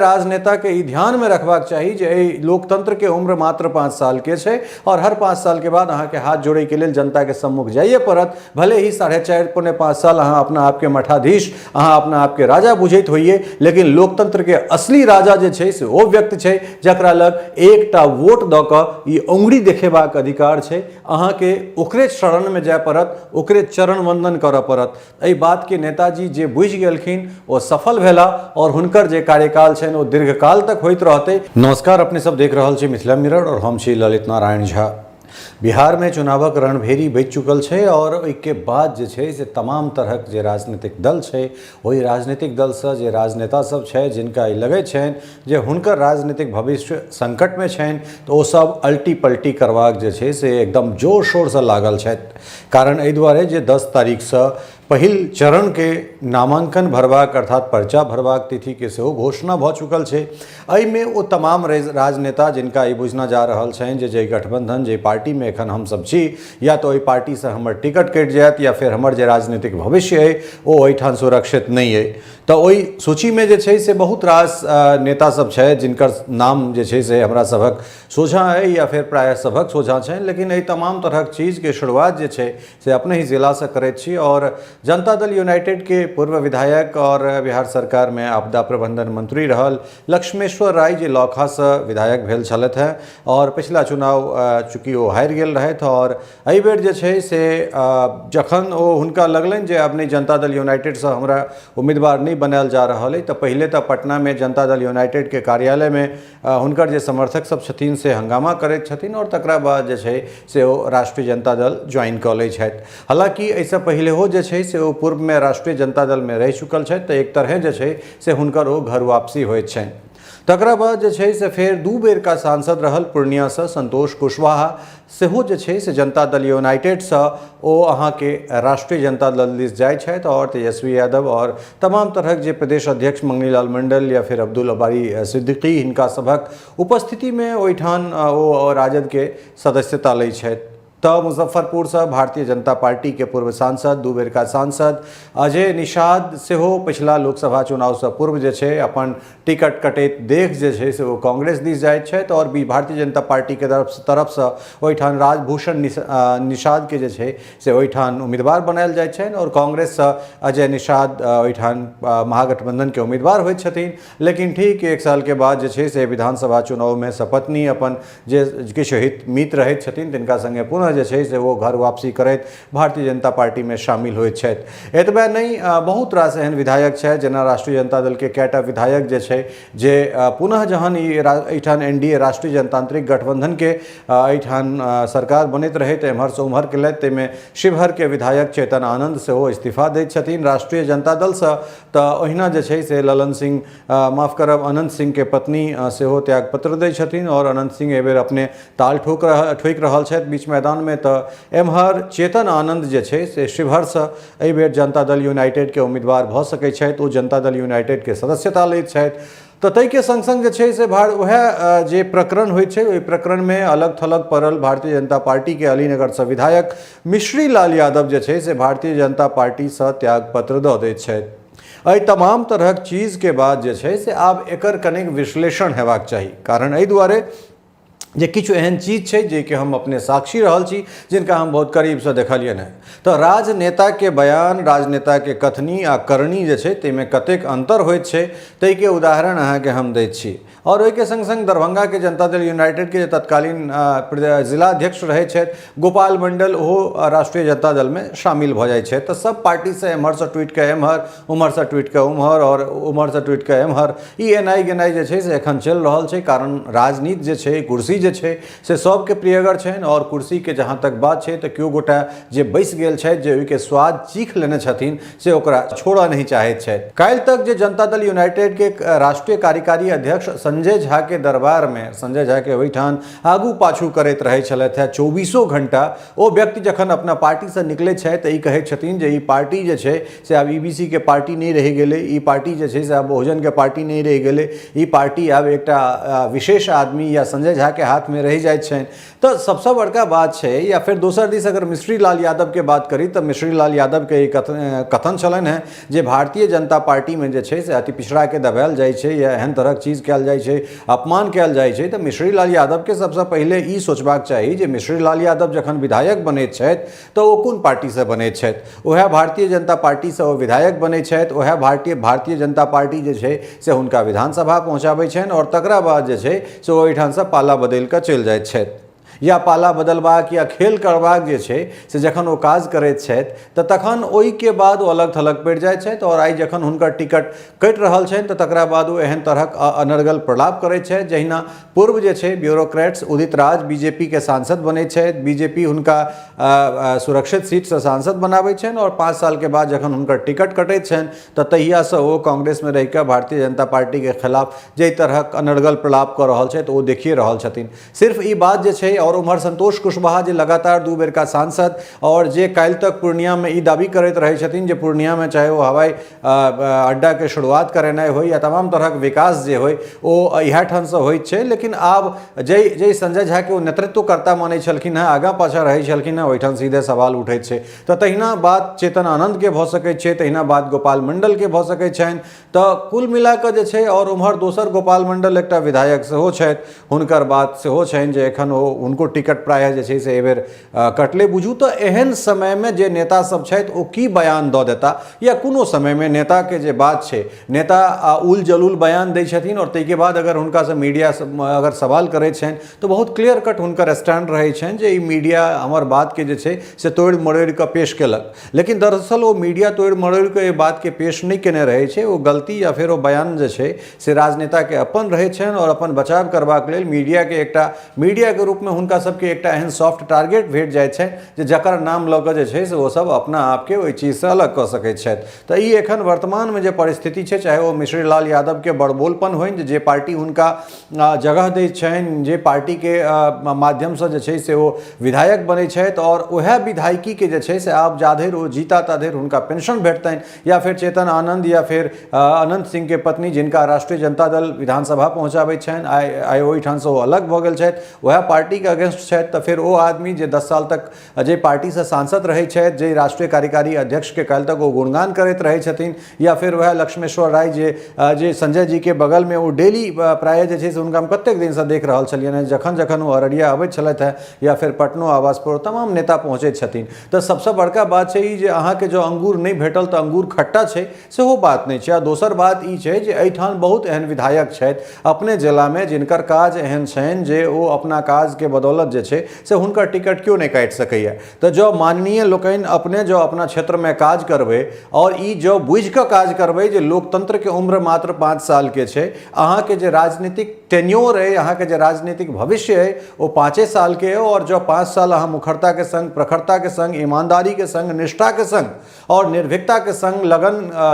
राजनेताके ई ध्यानमे रखबाक चाही जे एहि लोकतंत्रके उम्र मात्र 5 सालके छै और हर 5 सालके बाद अहाँके हाथ जोड़ैके लेल जनताके सम्मुख जाइए पड़त। भले ही 4.5 4.75 साल अहाँ अपना आपके मठाधीश, अहाँ अपना आपके राजा बुझैत होइए, लेकिन लोकतंत्रके असली राजा जे छै से ओ व्यक्ति छै जकरा लग एकटा वोट दऽ कऽ ई उंगली देखेबाक अधिकार छै। अहाँके ओकरे शरणमे जाय पड़त, ओकरे चरण वंदन करऽ पड़त। एहि बातके नेताजी जे बुझि गेलखिन ओ सफल भेला और हुनकर जे कार्यकाल छनि ओ दीर्घकाल तक होइत रहतै। नमस्कार, अपने सब देख रहल छी मिथिला मिरर और हम छी ललित नारायण झा। बिहारमे चुनावक रणभेरी बजि चुकल छै और ओहिके बाद जे छै से तमाम तरहक जे राजनीतिक दल छै ओहि राजनीतिक दलसँ जे राजनेता सब छै जिनका ई लगै छनि जे हुनकर राजनीतिक भविष्य संकटमे छनि तऽ ओ सब अल्टी पल्टी करबाक जे छै से एकदम जोर शोरसँ लागल छथि। कारण एहि दुआरे जे 10 तारीखसँ पहिल चरणके नामांकन भरबाक अर्थात पर्चा भरबाक तिथिके सेहो घोषणा भऽ चुकल छै। एहिमे ओ तमाम राजनेता जिनका ई बुझना जा रहल छनि जे जाहि गठबंधन जाहि पार्टीमे एखन हमसब छी या तऽ ओहि पार्टीसँ हमर टिकट कटि जायत या फेर हमर जे राजनीतिक भविष्य अइ ओ ओहिठाम सुरक्षित नहि अइ, तऽ ओहि सूचीमे जे छै से बहुत रास नेता सब छथि जिनकर नाम जे छै से हमरा सभक सोझाँ अइ या फेर प्रायः सभक सोझाँ छनि। लेकिन एहि तमाम तरहक चीजके शुरुआत जे छै से अपने ही जिलासँ करैत छी और जनता दल यूनाइटेडके पूर्व विधायक और बिहार सरकारमे आपदा प्रबंधन मंत्री रहल लक्ष्मेश्वर राय जे लौखासँ विधायक भेल छलथि हेँ और पछिला चुनाव चूँकि ओ हारि गेल रहथि और एहि बेर जे छै से जखन ओ हुनका लगलनि जे आब नहि जनता दल यूनाइटेडसँ हमरा उम्मीदवार नहि बनायल जा रहल अइ तऽ पहिले तऽ पटनामे जनता दल यूनाइटेडके कार्यालयमे हुनकर जे समर्थक सब छथिन से हंगामा करैत छथिन और तकरा बाद जे छै से ओ राष्ट्रीय जनता दल ज्वाइन कऽ लै छथि। हालाँकि एहिसँ पहिलेहो जे छै से ओ पूर्वमे राष्ट्रीय जनता दलमे रहि चुकल छथि तऽ एक तरहे जे छै से हुनकर ओ घर वापसी होइत छनि। तकरा बाद जे छै से फेर 2 बेरका सांसद रहल पूर्णियासँ संतोष कुशवाहा सेहो जे छै से जनता दल यूनाइटेडसँ ओ अहाँके राष्ट्रीय जनता दल दिस जाइ छथि और तेजस्वी यादव और तमाम तरहक जे प्रदेश अध्यक्ष मंगनीलाल मंडल या फेर अब्दुल बारी सिद्दीकी हिनका सभक उपस्थितिमे ओहिठाम ओ राजदके सदस्यता लै छथि। तऽ मुजफ्फरपुरसँ भारतीय जनता पार्टीके पूर्व सांसद 2 बेरका सांसद अजय निषाद सेहो पछिला लोकसभा चुनावसँ पूर्व जे छै अपन टिकट कटैत देख जे छै से ओ कांग्रेस दिस जाइत छथि और भी भारतीय जनता पार्टीके तरफसँ ओहिठाम राजभूषण निषादके जे छै से ओहिठाम उम्मीदवार बनायल जाइत छनि और कांग्रेससँ अजय निषाद ओहिठाम महागठबंधनके उम्मीदवार होइत छथिन। लेकिन ठीक 1 सालके बाद जे छै से विधानसभा चुनावमे सपत्नी अपन जे किछु हित मित रहैत छथिन तिनका सङ्गे पुनः जे छै से ओ घर वापसी करैत भारतीय जनता पार्टीमे शामिल होइत छथि। एतबे नहि, बहुत रास एहन विधायक छथि जेना राष्ट्रीय जनता दलके कएटा विधायक जे छै जे पुनः जहन ई एहिठाम एन डी ए राष्ट्रीय जनतांत्रिक गठबंधनके एहिठाम सरकार बनैत रहै तऽ एम्हरसँ ओम्हर केलथि, ताहिमे शिवहरके विधायक चेतन आनंद सेहो इस्तीफा दैत छथिन राष्ट्रीय जनता दलसँ। तऽ ओहिना जे छै से ललन सिंह माफ करब अनंत सिंह के पत्नी सेहो त्यागपत्र दै छथिन और अनंत सिंह एहि बेर अपने ताल ठोकि रहल छथि बीच मैदानमे। तऽ एम्हर चेतन आनंद जे छै से शिवहरसँ एहि बेर जनता दल यूनाइटेडके उम्मीदवार भऽ सकै छथि, ओ जनता दल यूनाइटेडके सदस्यता लैत छथि। तऽ ताहिके सङ्ग सङ्ग जे छै से उएह जे प्रकरण होइत छै ओहि प्रकरणमे अलग थलग पड़ल भारतीय जनता पार्टीके अलीनगरसँ विधायक मिश्री लाल यादव जे छै से भारतीय जनता पार्टीसँ त्यागपत्र दऽ दैत छथि। एहि तमाम तरहक चीजके बाद जे छै से आब एकर कनेक विश्लेषण हेबाक चाही, कारण एहि दुआरे जे किछु एहन चीज छै जाहिके हम अपने साक्षी रहल छी, जिनका हम बहुत करीबसँ देखलियनि हेँ। तऽ राजनेताके बयान, राजनेताके कथनी आ करनी जे छै ताहिमे कतेक अन्तर होइत छै ताहिके उदाहरण अहाँके हम दैत छी। और ओहिके सङ्ग सङ्ग दरभंगाके जनता दल यूनाइटेडके जे तत्कालीन जिलाध्यक्ष रहै छथि गोपाल मंडल, ओहो राष्ट्रीय जनता दलमे शामिल भऽ जाइ छथि। तऽ सब पार्टीसँ एम्हरसँ टूटिके एम्हर, ओम्हरसँ टूटिके ओम्हर और ओम्हरसँ टूटिके एम्हर, ई एनाइ गेनाइ जे छै से एखन चलि रहल छै। कारण राजनीति जे छै, कुर्सी जे छै से सबके प्रियगर छनि और कुर्सीके जहाँ तक बात छै तऽ केओ गोटा जे बैसि गेल छथि, जे ओहिके स्वाद चीख लेने छथिन, से ओकरा छोड़ऽ नहि चाहैत छथि। काल्हि तक जे जनता दल यूनाइटेड के राष्ट्रीय कार्यकारी अध्यक्ष संजय झा के दरबार में संजय झा के ओहिठाम आगू पाछू करैत रहै छलथि हेँ 24 घंटा, ओ व्यक्ति जखन अपना पार्टीसँ निकलै छथि तऽ ई कहै छथिन जे ई पार्टी जे छै से आब ई बी सी के पार्टी नहि रहि गेलै, ई पार्टी जे छै से आब बहुजनके पार्टी नहि रहि गेलै, ई पार्टी आब एकटा विशेष आदमी या संजय झा के हाथ हाथमे रहि जाइत छनि। तऽ सबसँ बड़का बात छै, या फेर दोसर दिस अगर मिश्री लाल यादवके बात करी तऽ मिश्री लाल यादवके ई कथन छलनि हेँ जे भारतीय जनता पार्टीमे जे छै से अति पिछड़ाके दबायल जाइ छै या एहन तरहक चीज कयल जाइ छै, अपमान कयल जाइ छै। तऽ मिश्री लाल यादवके सबसँ पहिले ई सोचबाक चाही जे मिश्री लाल यादव जखन विधायक बनैत छथि तऽ ओ कोन पार्टीसँ बनैत छथि। उएह भारतीय जनता पार्टीसँ ओ विधायक बनैत छथि, उएह भारतीय भारतीय जनता पार्टी जे छै से हुनका विधानसभा पहुँचाबै छनि आओर तकरा बाद जे छै से ओहिठामसँ पाला बदलि कऽ चलि जाइत छथि। या पाला बदलबाक या खेल करबाक जे छै से जखन ओ काज करैत छथि तऽ तखन ओहिके बाद ओ अलग थलग पड़ि जाइत छथि। आओर आइ जखन हुनकर टिकट कटि रहल छनि तऽ तकरा बाद ओ एहन तरहक अनर्गल प्रलाप करैत छथि। जहिना पूर्व जे छै ब्यूरोक्रेट्स उदित राज बीजेपीके सांसद बनैत छथि, बीजेपी हुनका सुरक्षित सीटसँ सांसद बनाबैत छनि आओर 5 सालके बाद जखन हुनकर टिकट कटैत छनि तऽ तहियासँ ओ कांग्रेसमे रहिकऽ भारतीय जनता पार्टीके खिलाफ जाहि तरहक अनर्गल प्रलाप कऽ रहल छथि ओ देखिए रहल छथिन। सिर्फ ई बात जे छै, आओर उम्हर संतोष कुशवाहा जे लगातार 2 बेरका सांसद आओर जे काल्हि तक पूर्णियामे ई दाबी करैत रहै छथिन जे पूर्णियामे चाहे ओ हवाई अड्डाके शुरुआत करेनाइ होइ या तमाम तरहक विकास जे होइ ओ इएह ठामसँ होइत छै, लेकिन आब जाहि जाहि संजय झाके ओ नेतृत्वकर्ता मानै छलखिन हेँ, आगाँ पाछाँ रहै छलखिन हेँ, ओहिठाम सीधे सवाल उठैत छै। तऽ तहिना बात चेतन आनन्दके भऽ सकै छै, तहिना बात गोपाल मण्डलके भऽ सकै छनि। तऽ कुल मिला कऽ जे छै, आओर उम्हर दोसर गोपाल मण्डल एकटा विधायक सेहो छथि, हुनकर बात सेहो छनि जे एखन ओ हुनको टिकट प्रायः जे छै से एहिबेर कटले बुझू। तऽ एहन समयमे जे नेता सब छथि ओ की बयान दऽ देता, या कोनो समयमे नेताके जे बात छै, नेता उल जलूल बयान दै छथिन आओर ताहिके बाद अगर हुनकासँ मीडिया अगर सवाल करै छनि तऽ बहुत क्लियर कट हुनकर स्टैंड रहै छनि जे ई मीडिया हमर बातके जे छै से तोड़ि मरोड़ि कऽ पेश केलक। लेकिन दरअसल ओ मीडिया तोड़ि मरोड़ि कऽ एहि बातके पेश नहि केने रहै छै, ओ गलती या फेर ओ बयान जे छै से राजनेताके अपन रहै छनि आओर अपन बचाव करबाक लेल मीडियाके एकटा मीडियाके रूपमे हुनका सबके एकटा एहन सॉफ्ट टारगेट भेट जाइ छनि जे जकर नाम लऽ कऽ जे छै से ओ सब अपना आपके ओहि चीजसँ अलग कऽ सकै छथि। तऽ ई एखन वर्तमानमे जे परिस्थिति छै, चाहे ओ मिश्रीलाल यादवके बड़बोलपन होइन जे पार्टी हुनका जगह दै छनि, जे पार्टीके माध्यमसँ जे छै से ओ विधायक बनै छथि आओर उएह विधायकीके जे छै से आब जाधरि ओ जीता ताधरि हुनका पेंशन भेटतनि, या फेर चेतन आनन्द या फेर अनंत सिंहके पत्नी जिनका राष्ट्रीय जनता दल विधानसभा पहुँचाबै छनि, आइ आइ ओहिठामसँ ओ अलग भऽ गेल छथि, उएह पार्टीके अगेंस्ट छथि। तऽ फेर ओ आदमी जे 10 साल तक जे पार्टीसँ सांसद रहै छथि, जे राष्ट्रीय कार्यकारी अध्यक्षके काल्हि तक ओ गुणगान करैत रहै छथिन, या फेर वएह लक्ष्मेश्वर राय जे जे संजय जीके बगलमे ओ डेली प्रायः जे छै से हुनका हम कतेक दिनसँ देख रहल छलियनि हेँ, जखन जखन ओ अररिया अबैत छलथि हेँ या फेर पटनो आवासपर तमाम नेता पहुँचैत छथिन। तऽ सबसँ बड़का बात छै ई जे अहाँके जँ अंगूर नहि भेटल तऽ अंगूर खट्टा छै सेहो बात नहि छै। आ दोसर बात ई छै जे एहिठाम बहुत एहन विधायक छथि अपने जिलामे जिनकर काज एहन छनि जे ओ अपना काजके बदौलत जे छै से हुनकर टिकट केओ नहि काटि सकैए। तऽ जँ माननीय लोकनि अपने जँ अपना क्षेत्रमे काज करबै आओर ई जँ बुझिकऽ काज करबै जे लोकतन्त्रके उम्र मात्र 5 सालके छै, अहाँके जे राजनीतिक टेन्योर अइ, अहाँके जे राजनीतिक भविष्य अइ ओ 5 सालके अइ, आओर जँ 5 साल अहाँ मुखरताके सङ्ग, प्रखरताके सङ्ग, ईमानदारीके सङ्ग, निष्ठाके सङ्ग आओर निर्भीकताके सङ्ग,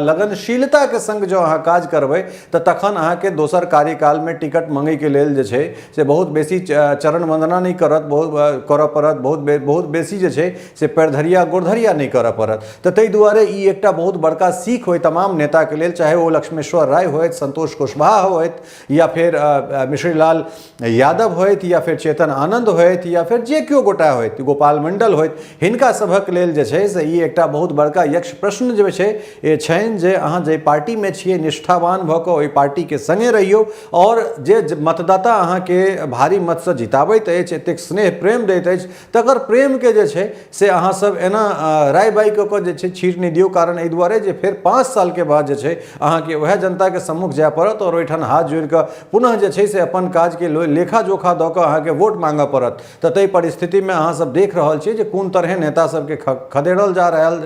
लगनशीलताके सङ्ग जँ अहाँ काज करबै तऽ तखन अहाँके दोसर कार्यकालमे टिकट मङ्गैके लेल जे छै से बहुत बेसी चरण वन्दना नहि करत बहुत करऽ पड़त, बहुत बेसी जे छै से पैरधरिया गोरधरिया नहि करऽ पड़त। तऽ ताहि दुआरे ई एकटा बहुत बड़का सीख होइ तमाम नेताके लेल, चाहे ओ लक्ष्मेश्वर राय होथि, संतोष कुशवाहा होथि, या फेर मिश्रीलाल यादव होथि, या फेर चेतन आनन्द होथि, या फेर जे केओ गोटा होथि, गोपाल मण्डल होथि, हिनका सभक लेल जे छै से ई एकटा बहुत बड़का यक्ष प्रश्न जे छै ए छनि जे अहाँ जाहि पार्टीमे छियै निष्ठावान भऽ कऽ ओहि पार्टीके सङ्गे रहियौ, आओर जे मतदाता अहाँके भारी मतसँ जिताबैत अछि, एतेक स्नेह प्रेम दैत अछि, तकर प्रेमके जे छै से अहाँ सब एना राय बाइ कऽ कऽ जे छै छीट नहि दियौ। कारण एहि दुआरे जे फेर 5 सालके बाद जे छै अहाँके वएह जनताके सम्मुख जाय पड़त आओर ओहिठाम हाथ जोड़ि कऽ पुनः जे छै से अपन काजके लेखा जोखा दऽ कऽ अहाँके वोट मांगऽ पड़त। तऽ ताहि परिस्थितिमे अहाँ सब देख रहल छियै जे कोन तरहे नेता सबके खदेड़ल जा रहल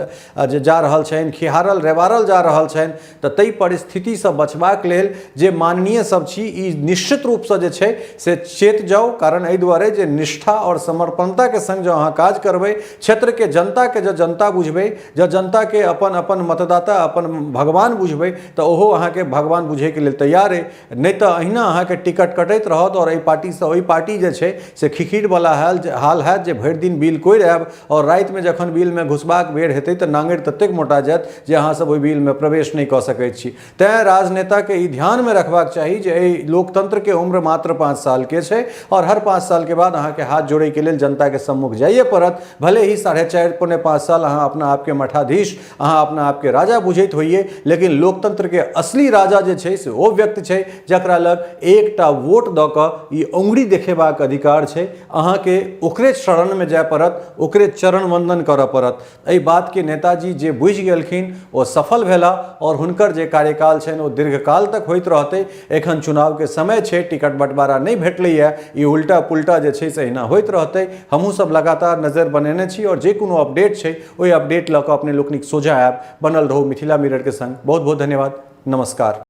जे जा रहल छनि, खिहारल रेबारल जा रहल छनि। तऽ ताहि परिस्थितिसँ बचबाक लेल जे माननीय सब छी ई निश्चित रूपसँ जे छै से चेत जाउ। कारण एहि दुआरे जे निष्ठा आओर समर्पणताके सङ्ग जँ अहाँ काज करबै, क्षेत्रके जनताके जँ जनता बुझबै, जँ जनताके अपन अपन मतदाता अपन भगवान बुझबै तऽ ओहो अहाँके भगवान बुझैके लेल तैयार अइ, नहि तऽ अहिना अहाँके अहाँके टिकट कटैत रहत आओर एहि पार्टीसँ ओहि पार्टी जे छै से खिखिरवला हाल हाल हैत जे भरि दिन बिल कोरि आयब आओर रातिमे जखन बिलमे घुसबाक बेर हेतै तऽ नाङ्गरि ततेक मोटा जायत जे अहाँसभ ओहि बिलमे प्रवेश नहि कऽ सकैत छी। तैँ राजनेताके ई ध्यानमे रखबाक चाही जे एहि लोकतंत्रके उम्र मात्र 5 सालके छै आओर हर 5 सालके बाद अहाँके हाथ जोड़ैके लेल जनताके सम्मुख जाइए पड़त। भले ही 4.5 4.75 साल अहाँ अपना आपके मठाधीश, अहाँ अपना आपके राजा बुझैत होइए, लेकिन लोकतंत्रके असली राजा जे छै से ओ व्यक्ति छै जकरा लग एकटा वोट दऽ कऽ ई अङ्गुरी देखेबाक अधिकार छै। अहाँके ओकरे शरणमे जाय पड़त, ओकरे चरण वन्दन करऽ पड़त। एहि बातके नेताजी जे बुझि गेलखिन ओ सफल भेला आओर हुनकर जे कार्यकाल छनि ओ दीर्घकाल तक होइत रहतै। एखन चुनावके समय छै, टिकट बँटवारा नहि भेटलैए, ई उल्टा पुल्टा जे छै से एहिना होइत रहतै। हमहूँ सब लगातार नजरि बनेने छी आओर जे कोनो अपडेट छै ओहि अपडेट लऽ कऽ अपने लोकनिक सोझाँ आयब। बनल रहू मिथिला मिररके संग। बहुत बहुत धन्यवाद। नमस्कार।